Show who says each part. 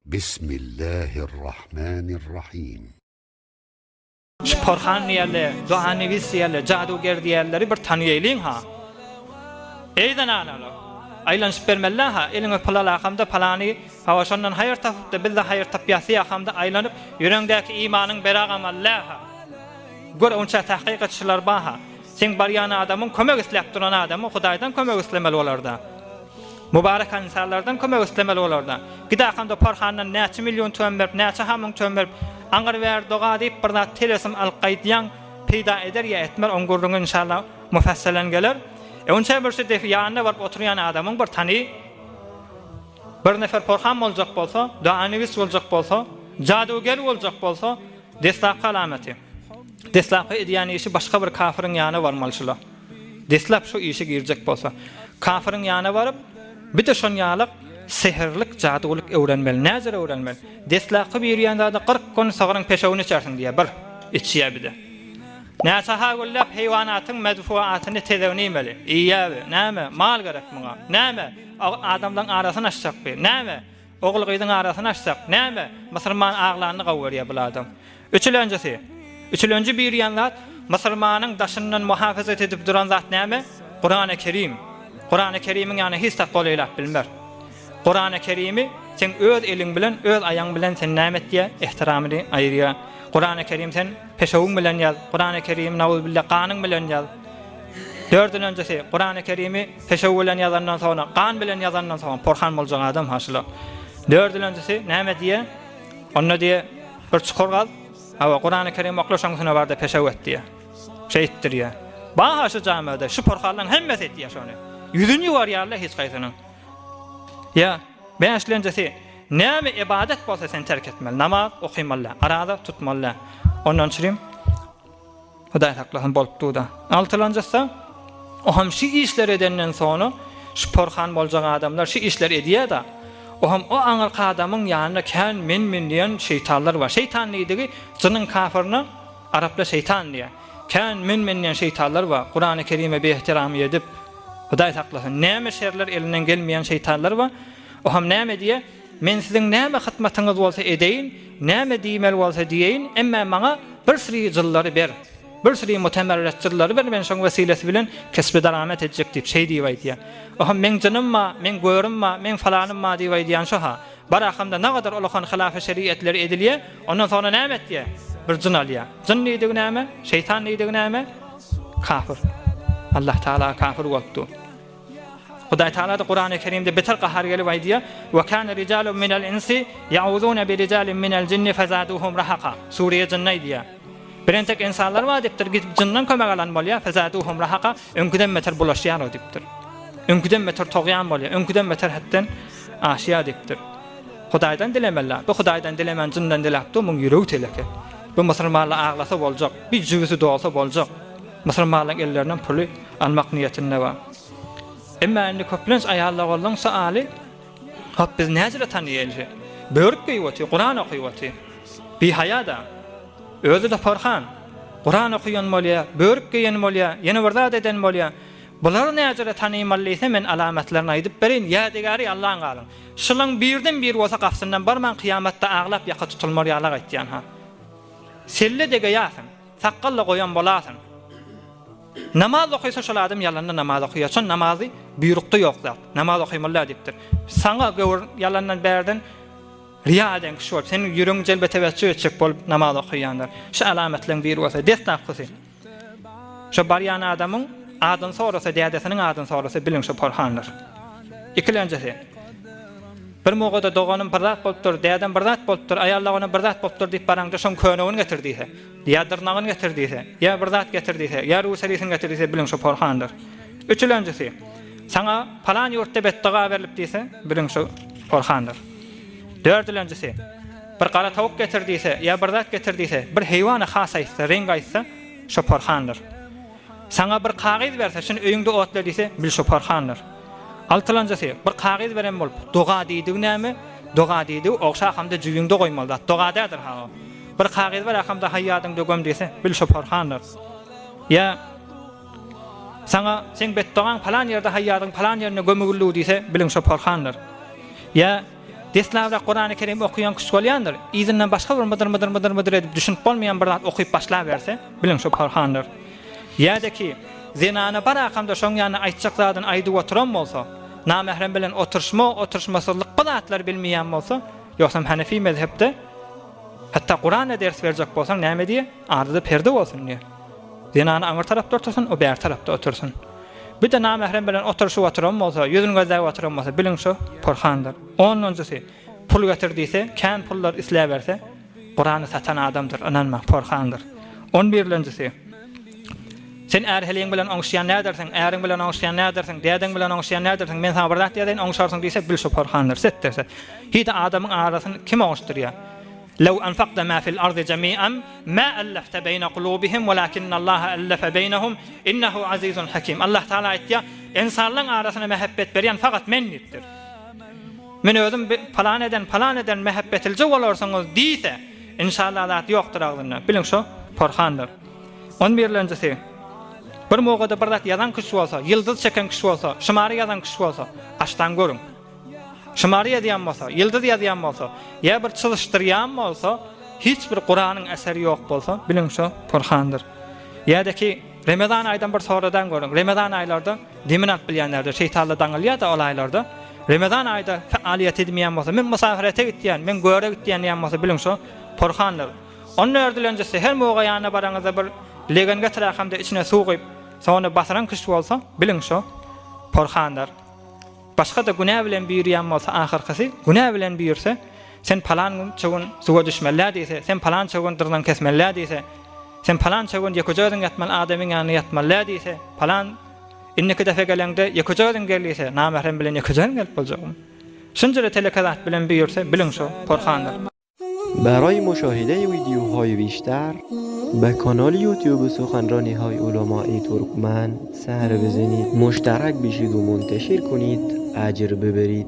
Speaker 1: Bismillahirrahmanirrahim.
Speaker 2: Şu porhan diýerler, duanewis diýerler, jaduger diýerleri bir tanyýaýlyň-ha. Eý zenanalar! Aýlanyşyp bermeli-ha, eliňe pul alakamda palany, hawa şondan haýyr tapypdy, biz-de haýyr tapýas diýakamda aýlanyp, ýüregiňdäki imanyň beragamaly-ha. Gör onça tahkyk etşiler bar-ha. Seň barýan adamyň kömek isläp duran adamy Hudaýdan kömek islemeli bolarda. Mübarek ynsanlardan kömek islemeli bolarda. Gidakanda porhandan näçe million tüwen berip, näçe ha müň tüwen berip, aňyr bäri doga diýip bir zat telesim alyp gaýdýaň, peýda eder ýa etmer oň gürrüňi inşallah mufassalen geler. E onça bir şu defi ýanyna baryp oturýan adamyň bir tany bir nefer porhan boljak bolsa, doganewis boljak bolsa, jaduger boljak bolsa, deslapky alamaty. Deslapky edýän işi başga bir kafyryň ýanyna barmaly şula. Deslap şu işe girjek bolsa. Kafyryň ýanyna baryp, bir-de şon ýalyk seherlik, jadygylyk öwrenmeli. Näjür öwrenmeli? Deslapky birýän zady 40 gün sygryň peşewini içersiň diýýär, bir. Içýär bir-de. Näçe-ha günläp heýwanatyň medfuatyny, tezegini iýmeli. Iýýär bi. Näme? Mal gerek muňa. Näme? Adamlaryň arasyny açjak bi. Näme? Ogul-gyzyň arasyny açsak, näme, musulman aglanyny gowy görýär bul adam. Üçülenjisi, üçülenji birýän zat, musulmanyň daşyndan muhafazat edip duran zat näme? Kurany Kerim. Kurany Kerimiň ýanyna hiç zat gol eýläp bilmer. Kurany Kerimi seň öz eliň bilen, öz aýagyň bilen sen näme etýär? Ehtiramyny aýyrýar. Kurany Kerim sen peşewiň bilen ýaz, Kurany Kerimi nauzubilla ganyň bilen ýaz. Dördünjisi, Kurany Kerimi peşew bilen ýazandan soňra, gan bilen ýazandan soň porhan boljak adam ha şular. Dördülenjisi näme diýe? Onda diýe, bir çukur gaz, hawa, Kurany Kerim okla şoň üstüne bar-da peşew et diýe. Şeýtdirýä. Bar-ha şu jamyda, şu porhanlaryň hemmesi etýä şony. Ýüzüni ýuwarýarlar hiç haýsynyň. Ýa, bäşlenjisi, näme ybadat bolsa sen terk etmeli. Namaz okymaly, araza tutmaly. Ondan çürim Hudaý saklasyn bolupdyda. Altylanjysa o hem şu işleri edenden soňra şu porhan boljak adamlar şu işleri edýär-da. O hem o aňyrky adamyň ýanynda kän men-men diýen şeýtanlar bar. Şeýtan diýdigi jynyň kafyryna araplar şeýtan diýýär. Kän men-men diýen şeýtanlar bar. Kurany Kerime biehtiramy edip, Hudaý saklasyn, näme şerler elinden gelmeýän şeýtanlar bar. O hem näme diýýär? Men siziň näme hytmatyňyz bolsa edeýin, näme diýmeli bolsa diýeýin, emme maňa bir süri jyllary ber. Bir süri mutemerret jyllary ber, men şoň wesilesi bilen kesbi daramet etjek diýip, şeý diýip aýdýar. Oha, meň jynym bar, meň görüm bar, meň falanym bar diýip aýdýan şo-ha. Bar ahamda nagadar ulakan hylafy şerietleri edilýär, ondan soňra näme etýär? Bir jyn alýar. Jyn diýdigi näme? Şeýtan diýdigi näme? Kafir. Allah Tagala kafir bolup dur. Hudaý Tagala-da Kurany Kerimde beter gahar gelip aýdýar, Ve kâne ricalun minel insi ya'uzûne bi ricalin minel jinni fezâdûhum rahaka. Sure-i Jynda aýdýar. Birentek ynsanlar bar diýipdir, gidip jyndan kömek alan bolýar, fezâdûhum rahaka, öňküden beter bulaşýar o diýipdir. Öňküden beter togýan bolýar, öňküden beter hetden aşýar diýipdir. Hudaýdan dilemeli. Bu Hudaýdan dilemän jyndan diläp dur, muň ýüregi teleke. Bu musulmanlar aglasa boljak, bir jübüsi dolsa boljak. Musulmanlaryň ellerinden puly almak niýetinde bar. Emma indi köplenç aýallar-oglanlaryň sualy, Hop, biz näjele tanyýaly? Börük geýip otyr, Kuran okyp otyr. Bihaýa-da. Özi-de porhan. Kuran okaýan bolýar, börük geýen bolýar, ýene bir zat eden bolýar. Bulary näjele tanymaly diýse, men alamatlaryny aýdyp bereýin, ýadygary Allaň galyň. Şulaň birden-biri bolsa gapysyndan barman kyýamatda aglap ýaka tutulmar ýalak aýtýan-ha. Selle degeýärsiň. Sakgal-da goýan bolarsyň. Namaz okysa şol adam ýalandan namaz okaýar. Şol namazy buýrukda ýok zat. Namaz okaýmaly däl diýipdir. Saňa göwür ýalandan bärden riýa eden kişi bolup, seniň ýüregiňi jelbe teweçjüh etjek bolup namaz okaýandyr. Şu alamatlaryň biri bolsa deslapkysy. Şo barýan adamyň adyny sorasa, dädesiniň adyny sorasa biliň şo porhandyr. Ikilenjisi. Bir mugada doganym bir zat bolupdyr, dädem bir zat bolupdyr, aýal doganym bir zat bolupdyr diýip baraňda şoň könegini getir diýse, ýa dyrnagyny getir diýse, ýa bir zat getir diýse, ýa ruselisini getir diýse biliň şo porhandyr. Üçülenjisi, saňa palan ýurtda betdoga berlip diýse, biliň şo porhandyr. Dördülenjisi, bir gara towuk getir diýse, ýa bir zat getir diýse, bir heýwana has aýtsa, reňk aýtsa, şo porhandyr. Saňa bir kagyz berse, şuny öýüňde otla diýse, bil şo porhandyr. Altylanjysy, bir kagyz beren bolup, doga diýdigi näme? Doga diýdigi ogşa hamda jübiňde goýmaly zat. Doga däldir ha o. Bir kagyz ber ahamda haý ýadyňda göm diýse, bil şo porhandyr. Ýa Saňa seň betdogaň palan ýerde haý ýadyň palan ýerinde gömügildigi diýse, biliň şo porhandyr. Ýa. Deslabrak Kurany Kerim okaýan kişi bolýandyr. Yzyndan başga bir mydyr mydyr mydyr mydyr edip düşünip bolmaýan bir zat okyp başlaberse, biliň şo porhandyr. Ýa-da ki, zenana barakamda şoň ýanynda aýtjak zadyny aýdyp oturan bolsa, namährem bilen oturyşma, oturyşmasyzlyk bu zatlary bilmeýän bolsa, ýogsam Hanefi mezhepde hatda Kuranda ders berjek bolsaň näme diýýär? Arada perde bolsun diýýär. Zenany aňyr tarapda otursyn, o bäri tarapda otursyn. Bir-de namährem bilen oturyşyp oturan bolsa, ýüzüni gözläp oturan bolsa, biliň şo porhandyr. Onunjysy, pul getir diýse, kän pullar isläberse, Kurany satan adamdyr, ynanmaň, porhandyr. On birlenjisi, Sen är-heleýiň bilen oňuşýan nädersiň, äriň bilen oňuşýan nädersiň, dädeň bilen oňuşýan nädersiň, men saňa bir zat ýazaýyn, oňuşarsyň diýse, bil şo porhandyr. Set-de-set. Hiý-de adamyň arasyny kim oňuşdyrýar? Lew enfakte ma fil ardy jemi'an ma ellefte beýne kulubihim welakinnallaha ellefe beýnehum innehu azizun hakim. Allah Taala aýtýar, Ynsanlaryň arasyna mähebbet berýän fakat men diýipdir. Men özüm palan eden, palan eden mähebbetlije bolarsyňyz diýse, inşallah zat ýokdur agzynda. Biliň şo porhandyr. On birlenjisi, bir mugada bir zat ýazan kişi bolsa, ýyldyz çeken kişi bolsa, şumary ýazan kişi bolsa, açdan görüň. Şumary ýazýan bolsa, ýyldyz ýazýan bolsa, ýa bir çyzyşdyrýan bolsa, hiç bir Kuranyň eseri ýok bolsa, biliň şo porhandyr. Ýa-da ki, Remezan aýdan bir soradan görüň. Remezan aýlarda demini alyp bilýänlerde, şeýtanlar daňylýar-da ol aýlarda. Remezan aýda fealyýet edmeýän bolsa, men musafirete gitýän, men göre gitýän diýen bolsa, biliň şo porhandyr. On dördülenjisi, her muga ýanyna baraňyzda bir legen getiräk hem-de içine suw guýup, soňra basyran kişi bolsa, biliň şo porhandyr. Başga-da günä bilen buýurýan bolsa ahyrkysy, günä bilen buýursa, sen palan gün çöwün suwa düşmeli-dä diýse, sen palan çöwün dyrnagyňy kesmeli-dä diýse, sen palan çöwün ýekeje özüň ýatmaly adamyň ýanynda ýatmaly-dä diýse, palan indiki depe geleňde ýekeje özüň gel diýse, namährem bilen ýekeje özüň gelip boljakmy? Şunjada teleke zat bilen buýursa, biliň şo porhandyr.
Speaker 3: برای مشاهده ویدیوهای بیشتر به کانال یوتیوب سخنرانی های علمای ترکمن سر بزنید مشترک بشید و منتشر کنید اجر ببرید.